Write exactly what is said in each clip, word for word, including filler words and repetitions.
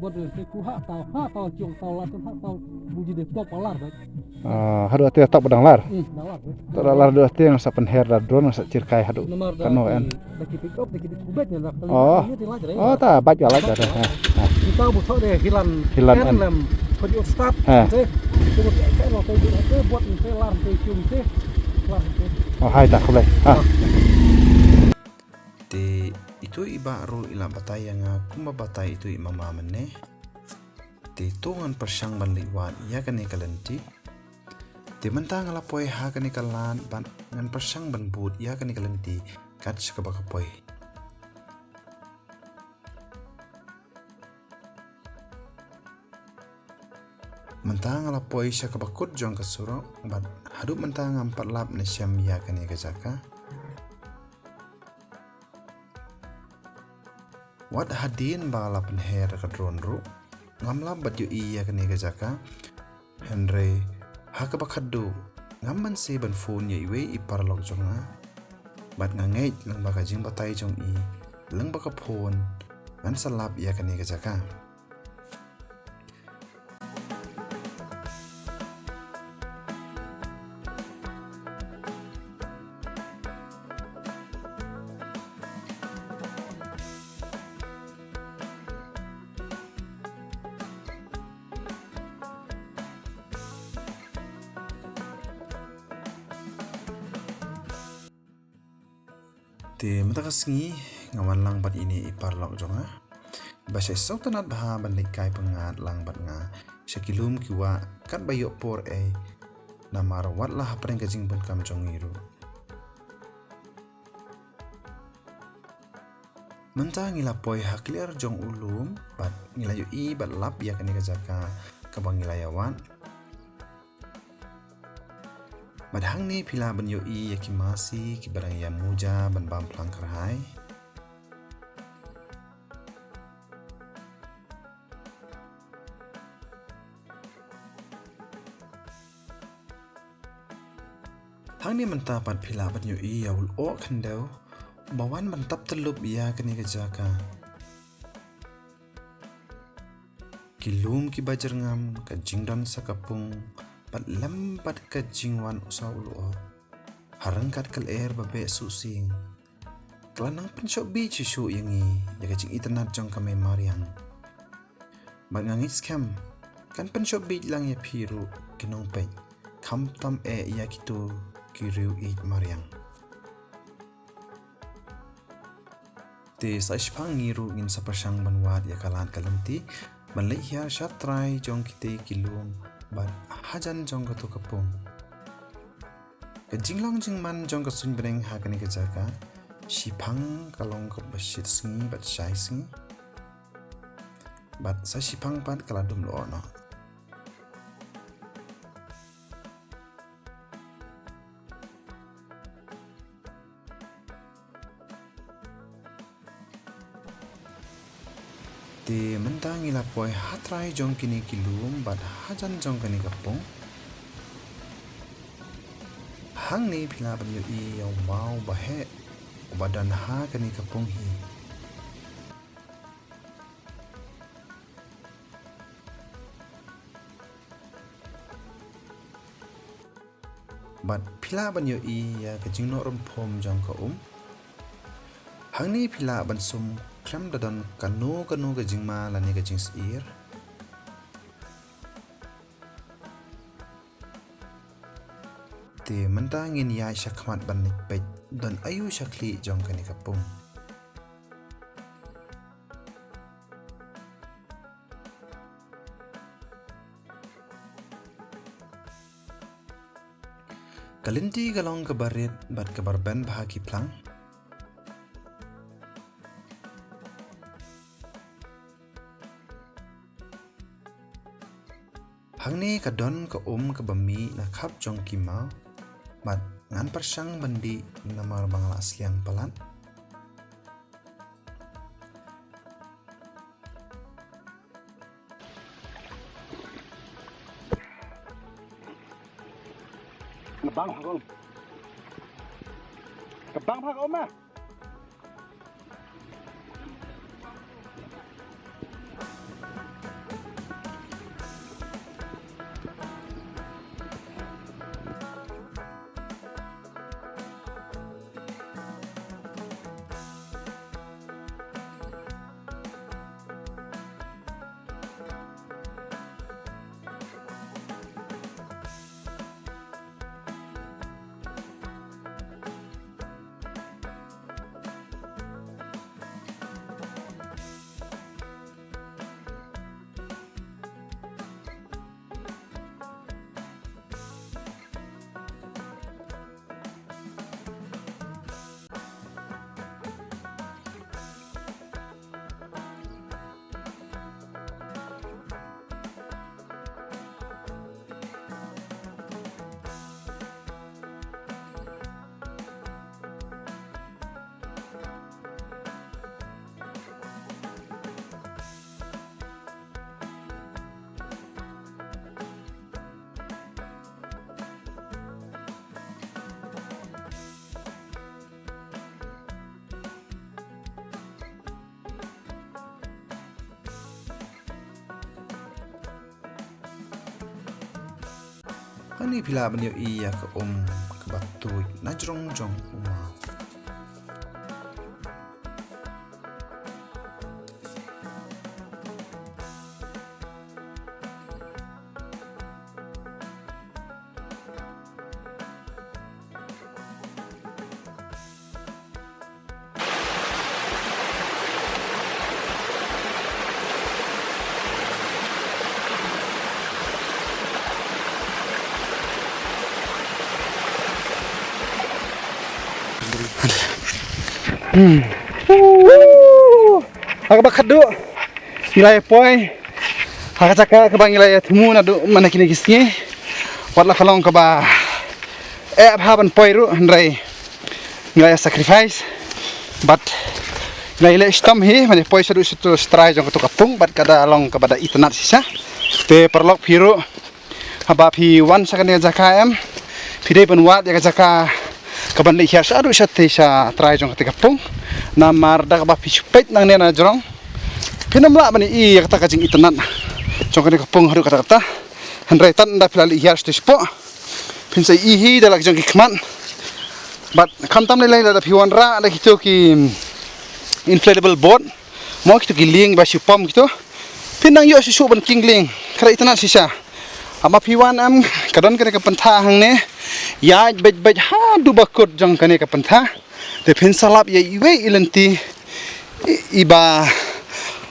Bot de te ku ha taw, ha taw, ciong taw, la tun ha taw, bu ji de pop alar de. Ah, haduh ate tok ba dang lar. Hmm, dang lar de. Tok da lar haduh ate nga sa pynher da drone, nga sa chirkai haduh. Namar da kano ki, en, da ki pick up, da ki kubet ne da. Oh. Ni te laj re. Oh, ta baj ga laj da. Ha. Ha. Kita bu tok de hilan. Hilan en, en lem. Ko ju start. Ha. Te. Te bu tek lo te ju te bot te lar te ciong te. Lar te. Oh, hai ta khublei. Ha. Te Itu i bah ruh i la batai ïa nga kumba batai itu i mama mynne. Te to ngan pyrshang ban leit wad ïa kane ka lynti. Te mynta nga la poi ha kane ka lad bad ngan pyrshang ban bud ïa kane ka lynti kat sha kaba ka poi. Mynta nga la poi sha kaba kut jong ka surok bad haduh mynta ngam pat lap ne shem ïa kane ka jaka. Wat hadien ba la pynher ka drone ruh ngam lap bad ïohi ïa kane ka jaka. Hynrei ha kaba khatduh ngam banse ban phone ïa iwei i paralok jong nga. Bad nga ngeit lyngba ka jingbatai jong i, lyngba ka phone ngan sa lap ïa kane ka jaka. Te mynta ka sngi nga wan lang bad ine i paralok jong nga. Ba sha sngewtynnat bha ban leit kai pyngngad lang bad nga sha ki lum ki wah katba ïoh por ei. Namar wat la hapdeng ka jingbunkam jong ngi ruh. Mynta ngi la poi ha kliar jong u lum bad ngi la ïohi bad lap ïa kane ka jaka kaba ngi la ïa wad. Bad hangne phi lah ban ïohi ïa ki masi kiba dang ïa muja ban bam phlang kyrhai. Hangne mynta pat phi lah ban ïohi ïa u lyoh khyndew ba wan ban tap tyllup ïa kane ka jaka. Ki lum kiba jyrngam, ka jingdon sa ka pung bad lem bad ka jingwan u sa u lyoh. Ha ryngkat ka lyer ba beh suh sing, ka la nang pynshoh bit shuh shuh ïa ngi ïa ka jingitynnat jong ka mei mariang. Bad nga ngeit skhem kan pynshoh bit lang ïa phi ruh ki nongpeit, khamtam eh ïa kito ki riew ïeit mariang. Te sa shiphang ngi ruh ngin sa pyrshang ban wad ïa ka lad ka lynti ban leit hiar sha trai jong kitei ki lum bad hajan jong kato ka pung. Ka jinglong jingman jong ka suiñ bneng ha kane ka jaka, shiphang ka long kaba shit sngi bad shai sngi. Bad sa shiphang pat ka la dum lyoh noh. Te mynta ngi la poi ha trai jong kine ki lum bad hajan jong kane ka pung. Hangne phi lah ban ïohi ïa u maw ba heh uba don ha kane ka pung hi. Bad phi lah ban ïohi ïa ka jingnoh rymphum jong ka um. Hangne phi lah ban sum khlem da don kano kano ka jingma lane ka jingsyier. Te mynta ngin ïaid shakhmat ban leit peit don aïu sha khlieh jong kane ka pung. Ka lynti ka long kaba rit bad kaba rben bha ki phlang. Hangne ka don ka um kaba mih na khap jong ki maw bad ngan pyrshang ban dih namar ba nga la sliang palat. Ka bang ha ka um. Ka bang ha ka um ah. Hangne phi lah ban ïohi ïa ka um kaba tuid na jrong jong u maw. Hmm. Ha kaba khatduh ngi la ïa poi ha ka jaka kaba ngi la ïa thmu naduh mynne kine ki sngi. Wat la ka long kaba eh bha ban poi ruh hynrei ngi la ïa sacrifice. Bad ngi la ïa leh shitom hi ban ïa poi shaduh sha uto u trai jong kato ka pung bad ka da long kaba da itynnad shisha. Te paralok phi ruh haba phi wan sha kane ka jaka em, phi dei ban wad ïa ka jaka kaban leit hiar shaduh shatei sha trai jong kata ka pung. Namar da kaba phi shu peit nangne na jrong phin ym lah ban ïohi ïa kata ka jingitynnad jong kane ka pung haduh katta katta. Hynrei tad ynda phi la leit hiar shatei shapoh phin sa ïohi hi da la ka jong ki khmat. Bad khamtam lei lei lada phi wanrah da kito ki inflatable boat, mo kito ki lieng ba shu pom kito, phin nang ïoh shuh shuh ban king lieng. Ka da itynnad shisha. Haba phi wan em, ka don kane ka pyntha hangne, ïaid beit beit haduh ba kut jong kane ka pyntha. Te phin sa lap ïa iwei i lynti i, iba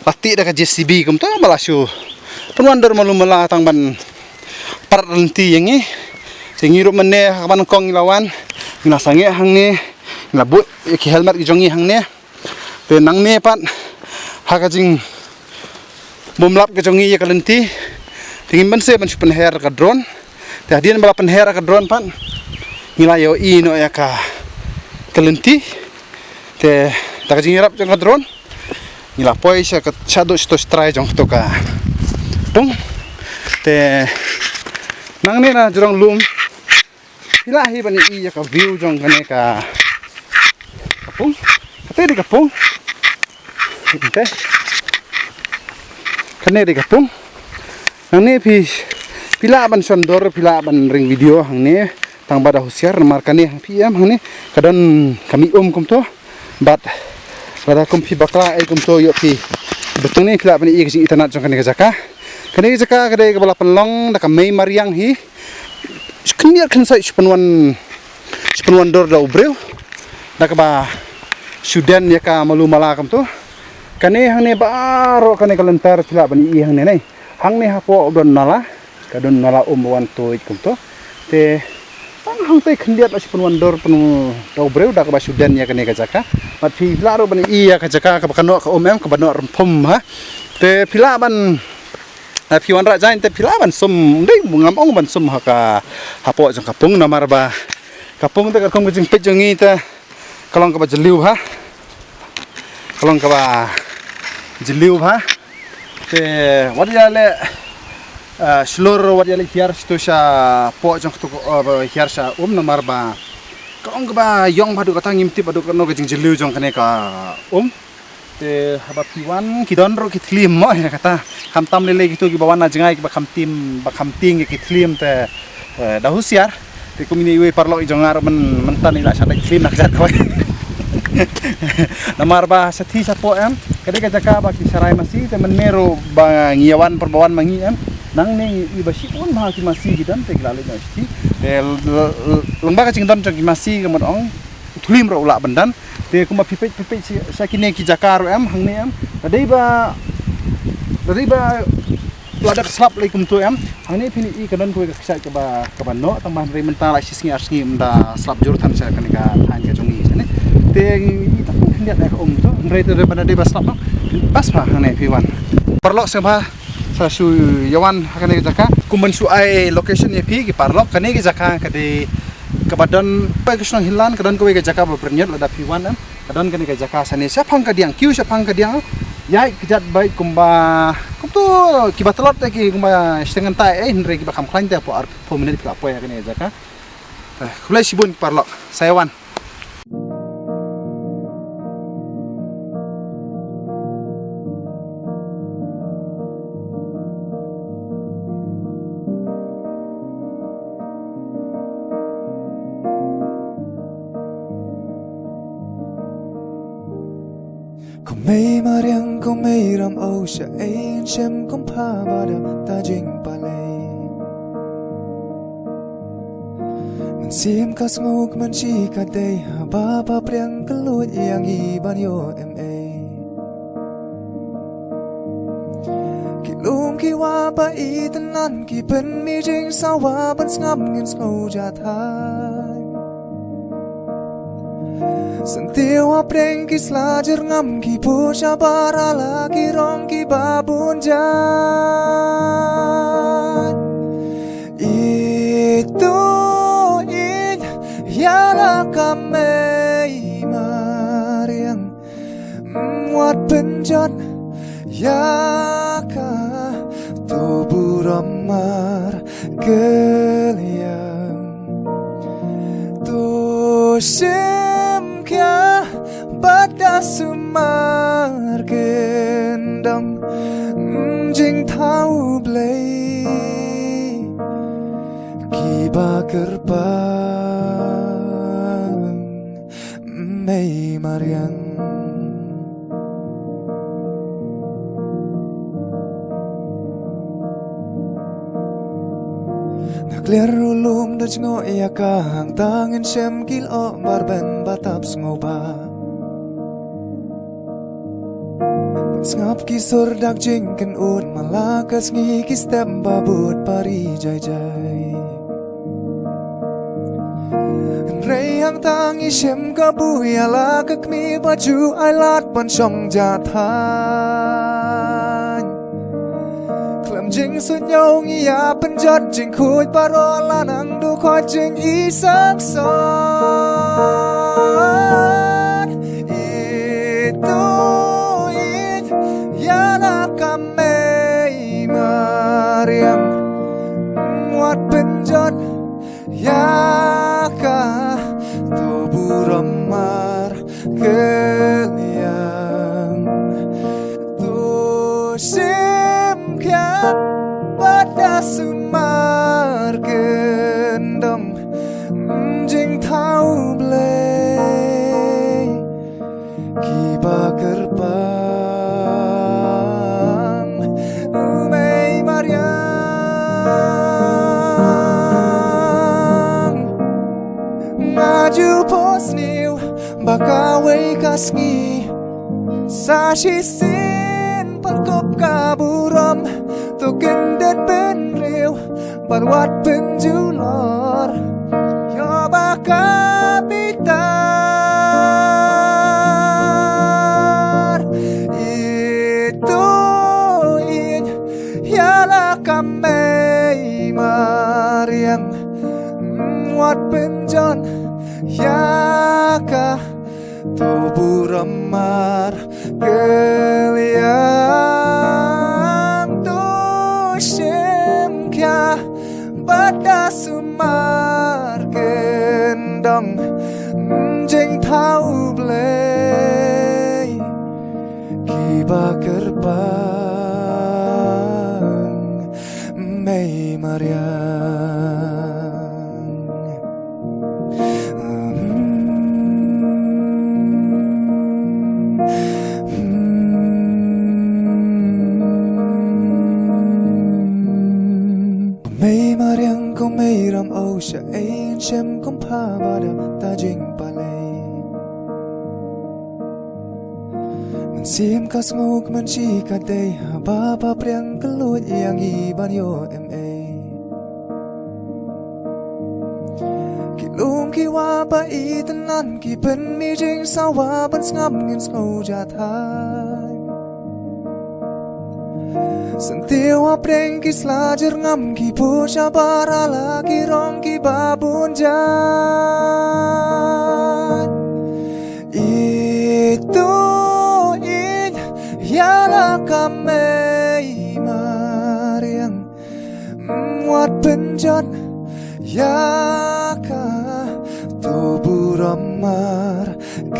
la tih da ka J C B kumta ba la shu pynwan dur malu mala tang ban parat lynti ïa ngi. Te ngi ruh mynne ha kaba nyngkong ngi la wan, ngi la sangeh hangne, ngi la buh ïa ki helmet ki jong ngi hangne. Te nangne pat ha ka jingbymlap ka jong ngi ïa ka lynti, te ngim banse ban shu pynher ka drone. Te hadien ba la pynher ka drone pat ngi la ïohi noh ïa ka, ka lynti. Te da ka jingïarap jong ka drone ngi la poi sha ka, shaduh shato sha trai jong kato ka pung. Te nangne na jrong lum phi lah hi ban ïohi ïa ka view jong kane ka, ka pung. Kata dei ka pung. Kane, kane dei ka pung. Nangne phi, phi lah ban shon dur, phi lah ban ring video hangne. Tang ba da husiar namar kane hang phi em hangne ka don ka mih um kumto. Bad lada kum phi bakla ei kumto ïoh phi. Bad hangne phi lah ban ïohi ka jingitynnad jong kane ka jaka. Kane ka jaka ka dei kaba la pynlong da ka mei mariang hi. Khyndiat khynsoit shu pynwan, shu pynwan dur da u briew da kaba shu den ïa ka malu mala kumto. Kane hangne baroh kane ka lynter phi lah ban ïohi hangne ne. Hangne hapoh u don nala, ka don nala um ba wan tuid kumto. Te tang hangtei khyndiat la shu pynwan dur pynwan da u briew da kaba shu den ïa kane ka jaka. Bad phi lah ruh ban ïohi ïa ka jaka kaba ka noh ka um em, kaba noh rymphum ha. Te phi lah ban, eh, phi wanrah jaiñ te phi lah ban sum, dei ngam ong ban sum ha ka, hapoh jong ka pung namar ba ka pung te katkum ka jingpeit jong ngi te ka long kaba jylliew bha. Ka long kaba jylliew bha. Te wat ïa leh, eh, shlur, wat ïa leh hiar shato shapoh jong kato, eh, ba hiar sha um namar ba ka long kaba ïong bha haduh katta, ngim tip haduh katno ka jingjylliew jong kane ka um. Te haba phi wan ki don ruh ki thlim mo ïa kata. Khamtam lei lei kito kiba wan na jngai kiba kham tieng, ba kham tieng ïa ki thlim te, eh, da husiar. Te kum ine iwei paralok i jong nga ruh myn, mynta i la shah dei thlim na kjat kawei. Namar ba shathie shapoh em ka dei ka jaka ba ki sharai masi te mynne ruh ba ngi ïa wan por ba wan ma ngi em. Nangne ngi ïohi ba shibun bha ki masi ki don te ki la leit noh shathie. Te l-, l-, lyngba ka jingdon jong ki masi ka mut ong u thlim ruh u lah ban don. Te kumba phi peit, phi peit sha, sha kine ki jaka ruh em, hangne em. Da dei ba, da dei ba la dep slap lei kumto em. Hangne phin ïohi ka don kawei ka kshaid kaba, kaba noh, tang ba hynrei mynta la shi sngi ar sngi ym da slap jur than sha kane ka thaiñ ka jong ngi shane. Te ngi ïohi tang khyndiat ïa ka um to, hynrei te da dei ba, da dei ba slap noh. Bas bha hangne phi wan. Paralok sngewbha sa shu ïa wan ha kane ka jaka. Kum ban shu ai location ïa phi ki paralok, kane ka jaka ka dei kaba don kawei ka shnong Hillan, ka don kawei ka jaka ba pyrñiot lada phi wan em. Ka don kane ka jaka shane shaphang ka diang, kiew shaphang ka diang. Ïaid kjat beit kumba, kumto kiba tlot te ki kumba shiteng kynta ei, hynrei kiba kham khlaiñ te hapoh arphew minit phi la poi ha kane ka jaka. Eh, khublei shibun ki paralok, sa ïa wan. Mei mariang ko mei ram o sha ei yn shem kum pha ba dap ta jingpalei. Mynsiem ka sngewk man shi ka dei haba ba priang ka luid ïa ngi ban ïoh em ei. Ki lum ki wa ba i tynnat ki pynmih jingsawa ban sngap ngin sngew jahthait. Syntiew ha pdeng ki sla jyrngam ki pur shabar ha la ki rong kiba bun jait. Ito ïeit ïa la ka mei mariang. Wat pynjot ïa ka, to burom markylliang. To shim khia bad da sumar kyndong, jingthaw Blei kiba kyrpang. Mei mariang. Na kliar u lum da jngoh ïa ka hangta ngin shem ki lyoh bar ben ba tap sngewbha. Sngap ki sur dak jingkynnoh man la ka sngi ki step ba bud pari jai jai. Hynrei hangta ngi shem ka buh ïa la ka kmie ba ju ailad ban shong jahthait. Khlem jingsuidñiew ngi ïa pynjot jingkhuid baroh la nang duh khuid jingïaseng sot. Ito ïeit ïa la ka mei mariang. Wat pynjot ïa ka, to burom markylliang. To shim khia bad da sumar kyndong, jingthaw Blei kiba kyrpang. U mei mariang, nga ju pos niu ba kawei ka sngi sa shisien pynkup ka burom, to kyndit bynriew bad wat pynjulor ïa ba ka bitar. Ito ïeit ïa la ka mei mariang. Wat pynjot ïa ka, to burom markylliang. To shim khia bad da sumar kyndong, jingthaw Blei kiba kyrpang. Mei mariang. Mei mariang ko mei ram o sha ei yn shem kum pha ba dap ta jingpalei. Mynsiem ka sngewk man shi ka dei haba ba priang ka luid ïa ngi ban ïoh em ei. Ki lum ki wa ba i tynnat ki pynmih jingsawa ban sngap ngin sngew jahthait. Syntiew ha pdeng ki sla jyrngam ki pur shabar ha la ki rong kiba bun jait. Ito ïeit ïa la ka mei mariang. Wat pynjot ïa ka, to burom markylliang.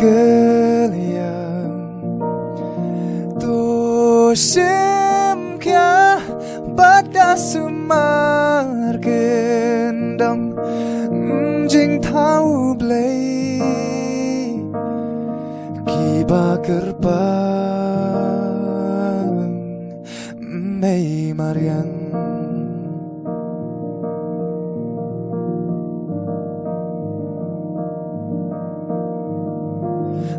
To shim khia bad da sumar kyndong, jingthaw Blei kiba Ba kyrpang, Mei Mariang.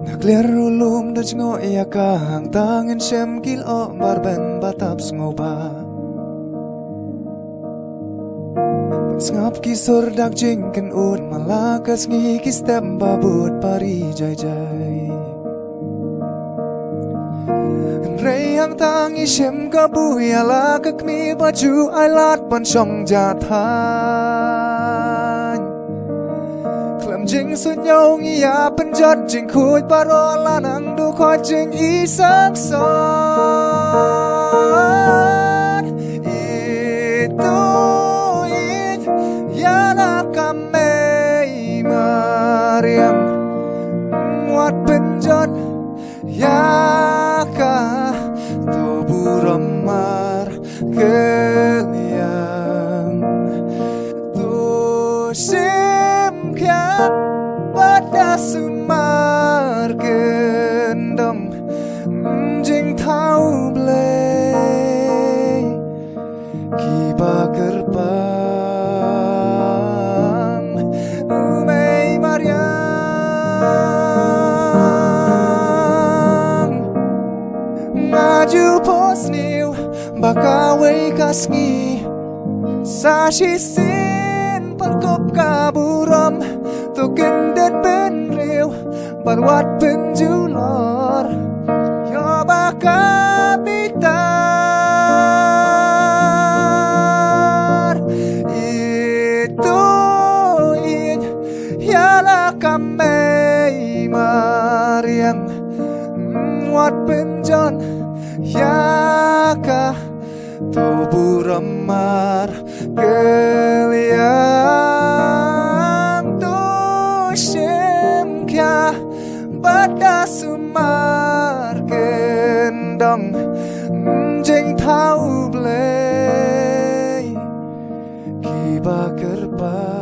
Na kliar u lum da jngoh ïa ka hangta ngin shem ki lyoh bar ben ba tap sngewbha. Sngap ki sur dak jingkynnoh ma la ka sngi ki step ba bud ba ri jai jai. Hynrei hangta ngi shem kabu ïa la ka kmie ba ju ailad ban shong ja thaiñ. Khlem jingsuidñiew ngi ïa pynjot jingkhuid baroh la nang duh khoit jingïaseng sot. Ïeit to ïeit ïa la ka Mei Mariang. Wat pynjot ïa ka, to burom markylliang. To shim khia bad da sumar kyndong, jingthaw Blei. Ki ba kyrpang, U Mei Mariang. Nga ju pos niu ba kawei ka sngi sa shisien pyrkop ka burom, to kyndit bynriew bad wat pynjulor ïa ba ka bitar. Ïeit to ïeit ïa la ka Mei Mariang. Wat pynjot ïa ka, to burom markylliang. To shim khia bad da sumar kyndong, jingthaw Blei. Ki ba kyrpang.